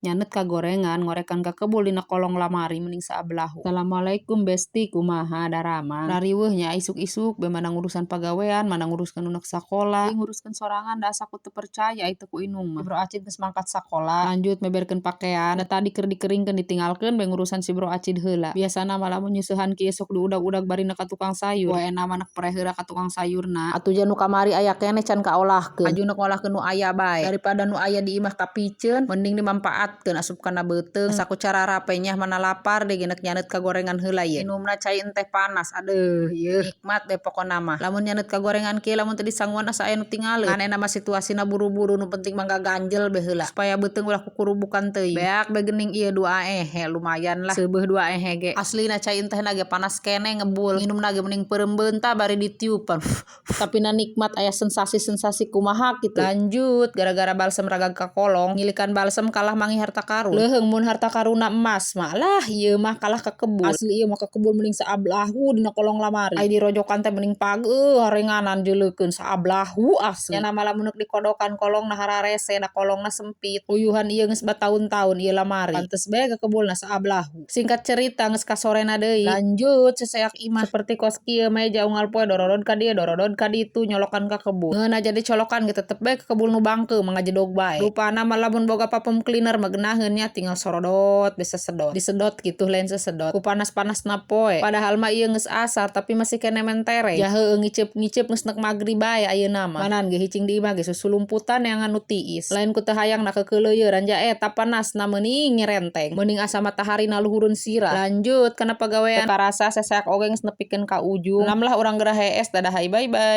Nyandet kagorengan ngorekan kakebul dina kolong lamari mending saablahu. Assalamualaikum, Besti, kumaha daramang? Rariweuh nya, isuk-isuk be mana ngurusan pagawean, mana nguruskeun nu sakola, deui nguruskeun sorangan, da asa ku teu percaya itu ku indung mah. Si Bro Acid geus mangkat sakola, lanjut meberkeun pakean da tadi keur dikeringkeun, ditinggalkeun be ngurusan si Bro Acid heula. Biasana mah lamun nyeusehan kieu sok diudag-udag barina ka tukang sayur. Poena mah nek preh heula ka tukang sayurna. Atuh ja nu kamari aya keneh can kaolahkeun, aju nek ngolahkeun nu aya bae. Daripada nu aya di imah kapiceun, mending dimampaatkeun asup kana beuteung. Asa ku cararape nyah, mana lapar deui, nek nyandet kagorengan heula ye. Minumna cai enteh panas, aduh, yeuh, nikmat deh pokona mah. Lamun nyandet kagorengan kieu, lamun teu disanguan asa aya nu tingaleun. Ngan mah situasina buru-buru, nu penting mah gaganjel be heula supaya beuteung ulah kukurubukan teuing. Beak be geuning ieu dua ehe, lumayan lah seubeuh dua ehe ge. Aslina cai entehna ge panas keneh, ngebul. Minumna ge mending peureum beunta bari ditiupan, tapi na nikmat, aya sensasi-sensasi kumaha kitu. Lanjut, gara-gara balsem ragag ka kolong, ngilikan balsem kalah manggih harta karun. Leuheung mun harta karunna emas mah lah, ieu mah kalah ka kebul. Asli ieu mah ka kebul mending saablahu dina kolong lamari. Ai dirojokan teh mending pageuh harenganan jeuleukeun, saablahu asli. Nya mah lamun dikodokan kolongna hararese da kolongna sempit. Uyuhan ieu geus bataun-taun ieu lamari, pantes bae kekebulna saablahu. Singkat cerita, geus kasorena deui, lanjut seseak imah. Seperti kos kieu, meja unggal poe dorodod ka dieu, dorodod ka ditu, nyolokan ka kebul. Ngeunah jadi colokan ge tetep bae ka kebul nu bangke mah ngajedog bae. Rupana mah lamun boga vacuum cleaner mah geunaheun nya, tinggal sorodot bisa sedot, disedot kitu, lain sesedot ku panas-panasna poe. Padahal mah ieu geus asar, tapi masih keneh mentere. Ja heueuh, ngiceup-ngiceup geus nek magrib bae ayeuna mah. Manan ge hicing di imah ge susulumputan neangan nu tiis. Lain ku teu hayang na keukeuleuyeuran, ja eta panasna meuning nyerenteng, meuning asa matahari na luhureun sirah. Lanjut kana pagawean, teu karasa seseak oge geus nepikeun ka ujung. Enam lah, urang geura hees. Dadah, bye bye.